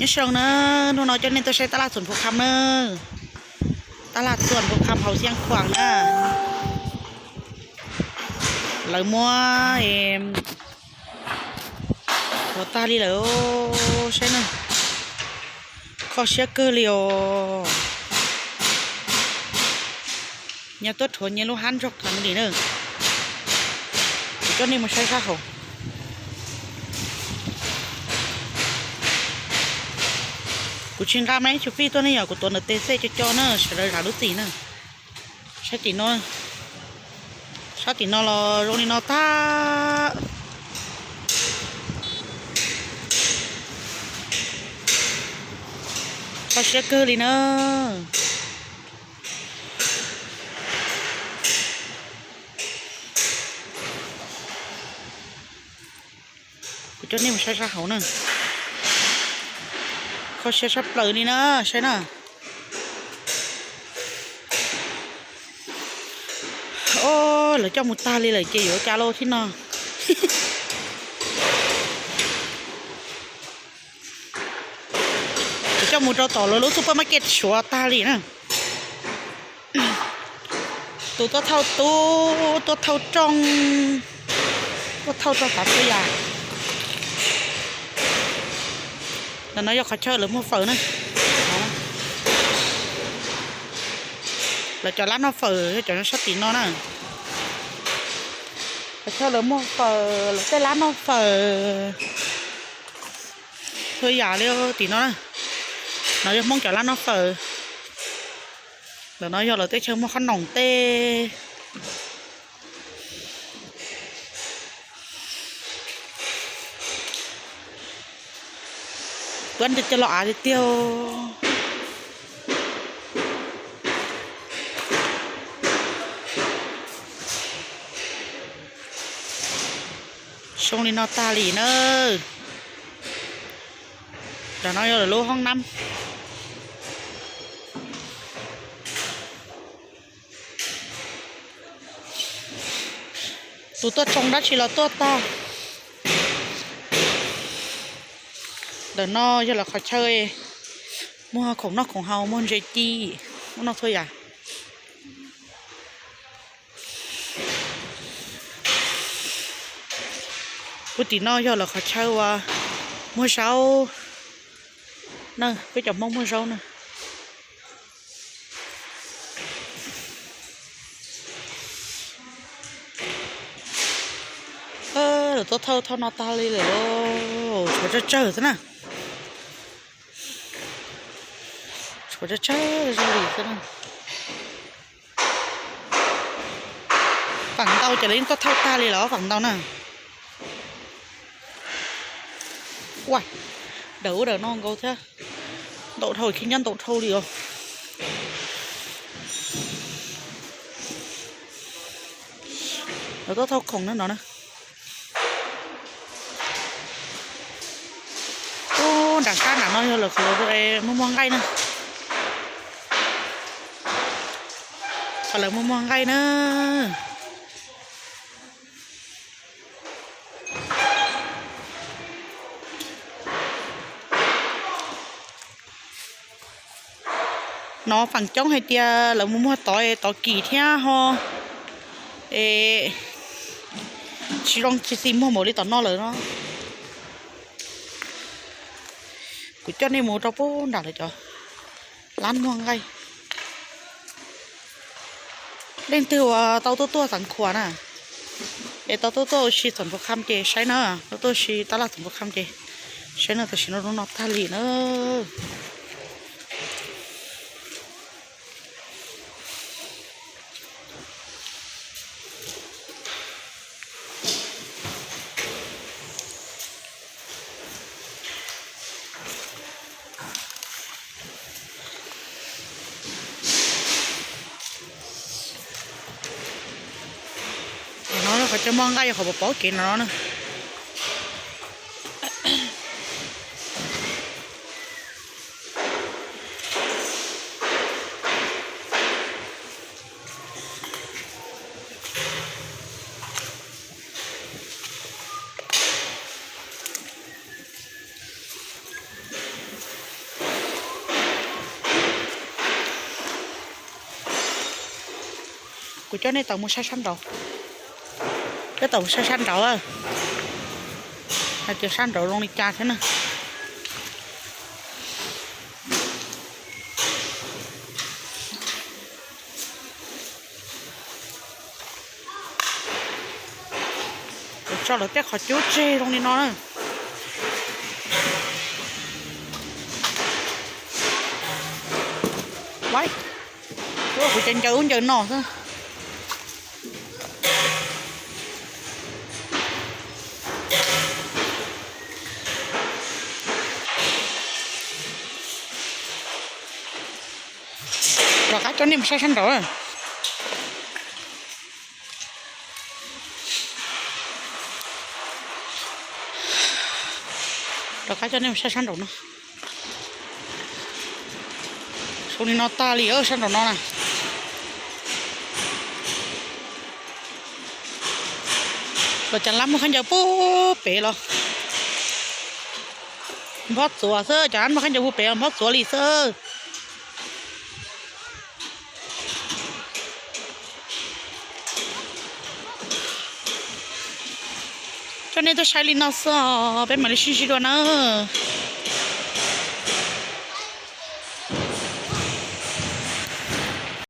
Nyob zoo na, hnub no coj nej tuaj saib tab laj Xuam Phu Kham na. Tab laj Xuam Phu Kham hauv Xiav Khuam na. Lawv muab rhuav tag li lawm, saib na. Kho siab kawg li os. Nyias tuaj rhuav nyias lub hab nrog family na. Kuv coj nej mus saib sab hauv. Kuv tsis nqa maiv xyuv fij tuaj ne yom, kuv tuav ntawm tes xej co co na, sawv daws zam lub txim na. Saib tim no, sab tim no los zoo li no tag. Kho siab kawg li na. Kuv coj nej mus saib sab hauv na. Kho siab sab plaws li na, saib na. Os, lawv coj mus tag li lawm ces yuav ua cas lauj thiab no. Kuv coj mus rau tom lawv lub supermarket suav tag li na. Tus tuaj thauj tub, tuaj thauj rooj, tuaj thauj rau qhov txhua yam. Ntawm no yog qhov chaw lawv muag fawm na. Lawv cov lab noj fawm yog cov sab tim no na. Qhov chaw lawv muag fawm, lawv tej lab noj fawm txhua yam li tim no na. No yog Hmoob cov lab noj fawm. Ntawm no yog lawv teb chaws muag qhob noom tej. Kuv nti coj los av tiag tiag. Zoo li no tag li na. Ntawm no yog lawv lub hoob nab. Tus tuaj tsoo dab tsi los tuaj tag. Ntawm no yog lawv qhov chaw muag khoom noj khoom haus, muag ntses ci, muaj noj txhua yam. Puag tim no yog lawv qhov chaw uas muag zaub na, peb cov Hmoob muag zaub na. Lawv tuaj thauj thauj no tag li lawm lauj, tshuav tsawg tsawg xwb na. Tshuav tsawg tsawg zoo li xwb na. Feem ntau ces lawv yeej tuaj thauj tag li lawm feem ntau na. Ua, daws ub daws no nkaus thiab. Ntau dhau, khib nyob ntau dhau li os. Lawv tuaj thauj khoom na no na. Ub, nram sab nram no yog lawv qhov muag muag nqaij na. Qhov lawv muag muag nqaij na. No feem coob hais tias lawv mus muag tod, tod kim thiab ho es tsis zoo tsis xis muag npaum li tom no lawm no. Kuv coj nej mus rau puag nram lawv cov lab muag nqaij. Leej twg uas tau tuaj tuaj Xeev Khuam na, es tau tuaj tuaj ua si Xeev Khuam ces saib na, tuaj tuaj ua si tab laj Xeev Khuam ces saib na, tam sim no zoo no tag li na. No qhov chaw muag nqaij yog qhov pov pob kev no na. Kuv coj nej tau mus saib sab nraud, coj tau mus saib sab nraud, hais tias sab nraud zoo li cas thiab na. Kuv tso lawv tej qhov cub tseg zoo li no na. Kuv cov ncaws ub ncaws no xwb. Rov qab coj nej mus saib sab nraud. Rov qab coj nej mus saib sab nraud no. Zoo li no tag li sab nraud no na. Los cas lab muaj khaub ncaws puag pem los nphob txuav xwb, cas lab muaj khaub ncaws puag pem los nphob txuav li xwb. Coj nej tuaj saib li no xwb os, peb mam li sib ntsib dua na.